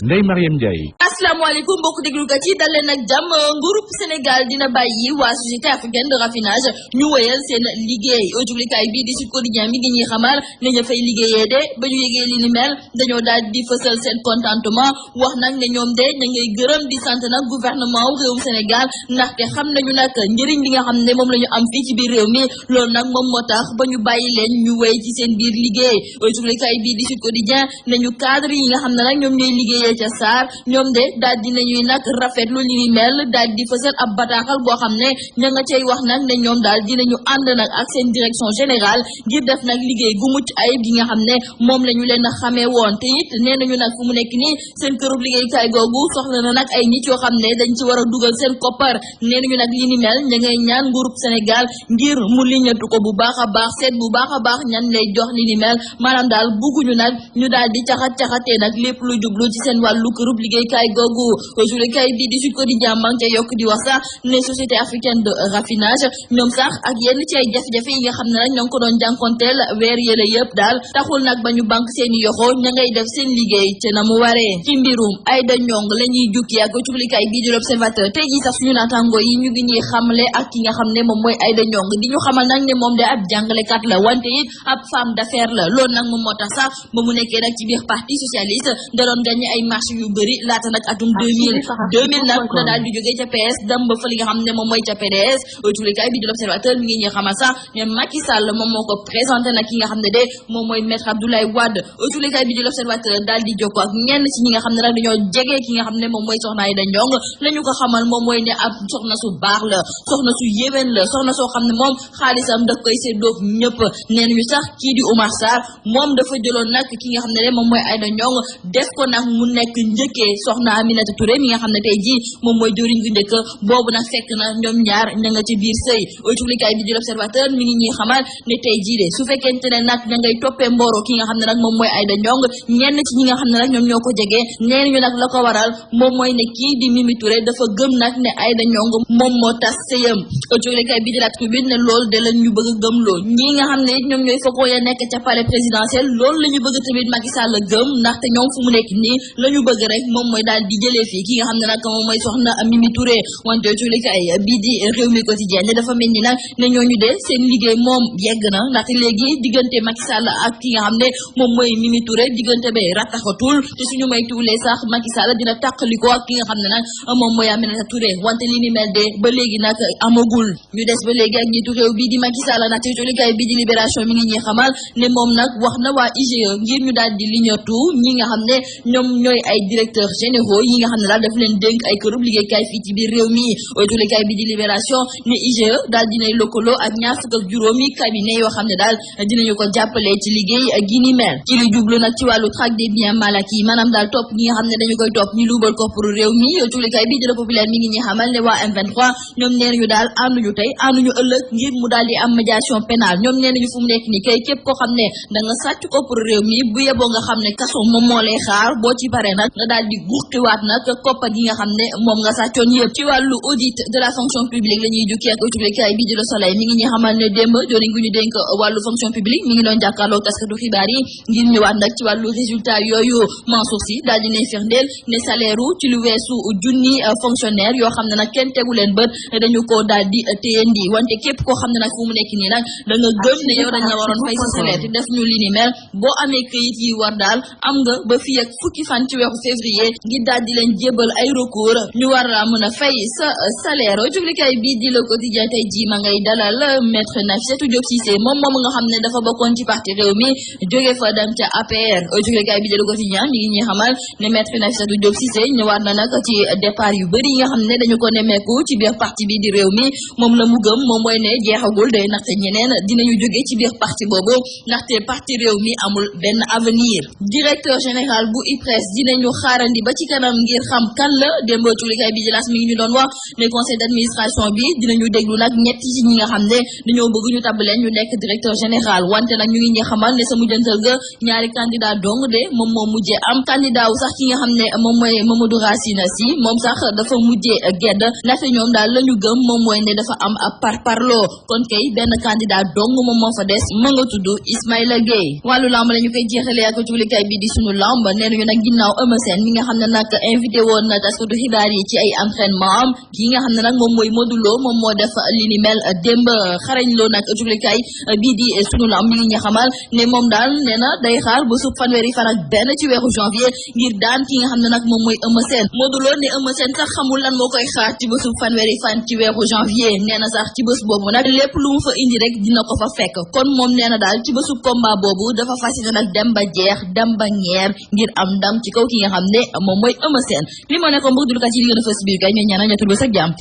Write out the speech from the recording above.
Ndeye Mariam Ndiaye. asalaamaaleykum mbokk déglukat yi dal leen ak jàmm. nguurub Sénégal dina bàyyi waa société africaine de raffinage ñu wéyal seen liggéey. jublikaay bii di Sud Quotidien mi ngi ñuy xamal ne ñu fay liggéeyee de ba ñu yégee li ni mel dañoo daal di fësal seen contentement wax nag ne ñoom de ña ngay gërëm di sant nag gouvernement wu réewum Sénégal ndaxte xam nañu nag njëriñ li nga xam ne moom la ñu am fii ci biir réew mi loolu nag moom moo tax ba ñu bàyyi leen ñu wéy ci seen biir liggéey. jublikaay bii di Sud Quotidien ne ñu cadre yi nga xam ne nag ñoom ñooy liggéeyee ca SAR ñoom de daal dinañuy nag rafetlu li ni mel daal di fësal ab bataaxal boo xam ne ña nga cay wax nag ne ñoom daal dinañu ànd nag ak seen direction générale ngir def nag liggéey gu mucc ayib gi nga xam ne moom la ñu leen xamee woon te it nee nañu nag fu mu nekk nii seen kërub liggéeykaay googu soxla na nag ay nit yoo xam ne dañ ci war a dugal seen koppar. nee nañu nag li ni mel ña ngay ñaan nguurub Sénégal ngir mu liñatu ko bu baax a baax seet bu baax a baax ñan lay jox li ni mel maanaam daal bugguñu nag ñu daal di caxatee nag lépp lu jublu ci seen wàllu kërub liggéeykaay googu. jublikaay bii di Sud Quotidien maa ngi ca yokk di wax sax ne société africaine de raffinage ñoom sax ak yenn ci ay jafe-jafe yi nga xam ne nag ñoo ngi ko doon jànkonteel weer yële yëpp daal taxul nag ba ñu banque seeni yoxo ña ngay def seen liggéey te na mu waree. ci mbirum Aïda Ndiongue la ñuy jukki ak jublikaay bii di l'Observateur tey jii sax suñu naataango yi ñu ngi ñuy xamle ak ki nga xam ne moom mooy Aïda Ndiongue di ñu xamal nag ne moom de ab jàngalekat la wante it ab femme d'affaires la loolu nag moom moo tax sax ba mu nekkee nag ci biir parti socialiste da doon gagné ay marché yu bëri laata nag atum 2000 nag la daal di jógee ca PS dem ba fa li nga xam ne moom mooy ca PDS. jublikaay bi di l'Observateur mi ngi ñuy xamal sax ne Macky Sall moom moo ko présenté nag ki nga xam ne de moom mooy maître Abdoulaye Wade. jublikaay bi di l'Observateur daal di jokkoo ak ñenn ci ñi nga xam ne nag dañoo jege ki nga xam ne moom mooy soxna Aïda Ndiongue la ñu ko xamal moom mooy ne ab soxna su baax la soxna su yéwén la soxna soo xam ne moom xaalisam daf koy séddoo ñëpp. nee nañu sax kii di Oumar Sarr moom dafa jëloon nag ki nga xam ne de moom mooy Aïda Ndiongue def ko nag mu nekk njëkkee soxna Aminata Touré mi nga xam ne tey jii moom mooy jëriñ gu njëkk boobu nag fekk na ñoom ñaar ña nga ci biir sëy. jublikaay bi di l'Observateur mi ngi ñuy xamal ne tey jii de su fekkente ne nag ña ngay toppee mbooro ki nga xam ne nag moom mooy Aïda Ndiongue ñenn ci ñi nga xam ne nag ñoom ñoo ko jegee nee nañu nag la ko waral moom mooy ne kii di Mimi Touré dafa gëm nag ne Aïda Ndiongue moom moo tas sëyam. jublikaay bi di La Tribune ne loolu de lañ ñu bëgg a gëmloo ñi nga xam ne it ñoom ñooy faucon ya nekk ca palais présidentiel loolu la ñu bëgg tamit Macky Sall gëm ndaxte ñoom fu mu nekk nii la ñu bëgg rek moom mooy daal di jëlee fii ki nga xam ne nag moom mooy soxna Mimi Touré. wante jublikaay bii di Rewmi Quotidien ne dafa mel ni nag ne ñooñu de seen liggéey moom yegg na ndaxte léegi diggante Macky Sall ak ki nga xam ne moom mooy Mimi Touré diggante ba rataxatul te suñu may tuulee sax Macky Sall dina tàqalikoo ak ki nga xam ne nag moom mooy Aminata Touré wante li ni mel de ba léegi nag amagul. ñu des ba léegi ak njiitu réew bii di Macky Sall ndaxte jublikaay bii di Libération mi ngi ñuy xamal ne moom nag wax na waa IGE ngir ñu daal di liñatu ñi nga xam ne ñoom ñooy ay directeurs généraux yi nga xam ne daal daf leen dénk ay kërub liggéeykaay fii ci biir réew mi. jublikaay bi di Libération ne IGE daal dinay lëkkaloo ak ñaar fukk ak juróomi cabinet yoo xam ne daal dinañu ko jàppale ci liggéey gi ni mel. ci lu jublu nag ci wàllu traque des biens mal acquis maanaam daal topp ñi nga xam ne dañu koy topp ñu luubal ko pour réew mi. jublikaay bi di Le Populaire mi ngi ñuy xamal ne waa M23 ñoom nee nañu daal ànduñu tey ànduñu ëllëg ngir mu daal di am médiation pénale ñoom nee nañu fu mu nekk ni kay képp koo xam ne da nga sàcc ko pour réew mi bu yeboo nga xam ne kaso moom moo lay xaar boo ci pare nag nga daal di guqiwaat nag koppar yi nga xam ne moom nga sàccoon yëpp. ci wàllu audit de la fonction publique la ñuy jukki ak jublikaay bi di Le Soleil mi ngi ñuy xamal ne démb joriñ gu ñu dénk wàllu fonction publique mi ngi doon jàkkaarloo taskatu xibaar yi ngir ñëwaat nag ci wàllu résultat yooyu. Mansour Sy daal di ne firndeel ne salaire u ci lu weesu junni fonctionnaire yoo xam ne nag kenn tegu leen bët dañu ko daal di téyendi wante képp koo xam ne nag fu mu nekk nii nag da nga gëm ne yow dañ la waroon fay sa salaire te def ñu li ni mel boo amee këyit yi war daal am nga ba fii ak fukki fan ci weeru février ngir daal di leen jébal ay recours ñu war a mën a fay sa salaire. jublikaay bii di Le Quotidien tey jii ma ngay dalal maître Nafissatou Diop Cissé moom nga xam ne dafa bokkoon ci parti réew mi jóge fa dem ca APR. jublikaay bii di Le Quotidien mi ngi ñuy xamal ne maître Nafissatou Diop Cissé ñëwaat na nag ci départ yu bëri yi nga xam ne dañu ko nemmeeku ci biir parti bi di réew mi moom la mu gëm moom mooy ne jeexagul day ndaxte ñeneen dinañu jóge ci biir parti boobu ndaxte parti réew mi amul benn avenir. directeur général bu IPRES dinañu xaarandi ba ci kanam ngir xam kan la démb cuglikaay bi di L'As mi ngi ñu doon wax ne conseil d'administration bi dinañu déglu nag ñett ci ñi nga xam ne dañoo bëgg ñu tabb leen ñu nekk directeur général wante nag ñu ngi ñi xamal ne sa mujjantal ga ñaari candidat dong de moom moo mujjee am candidat wu sax ki nga xam ne moom mooy Mamadou Racine Sy moom sax dafa mujjee gedd ndaxte ñoom daal la ñu gëm moom mooy ne dafa am par parloo kon kay benn candidat dong moom moo fa des ma nga tudd Ismaïla Gueye wàllu lamb la ñu koy jeexalee ak cuglikaay bi di sunu lamb nee nañu nag ginnaaw Eumeu Sène mi nga xam ne nag invité woon na taskatu xibaar yi ci ay entraînement am ki nga xam ne nag moom mooy Modou Lo moom moo def li ni mel démb xarañ loo nag cuglikaay bii di sunu lamb mi ngi ñu xamal ne moom daal nee na day xaar ba sub fanweeri fan ak benn ci weeru janvier ngir daan ki nga xam ne nag moom mooy Eumeu Sène Modou Lo ne Eumeu Sène sax xamul lan moo koy xaar ci bésub fanweeri fan ci weeru janvier nee na sax ci bés boobu nag lépp lu mu fa indi rek dina ko fa fekk kon moom nee na daal ci bésub combat boobu dafa fas yéene nag dem ba jeex dem ba ñeer ngir am ndam ci kaw ki nga xam ne moom mooy Eumeu Sène li moo nekkoon mbokk dulukat yi di gën a fës biir kay ñoo ñaanal ñetul bés ak jàmm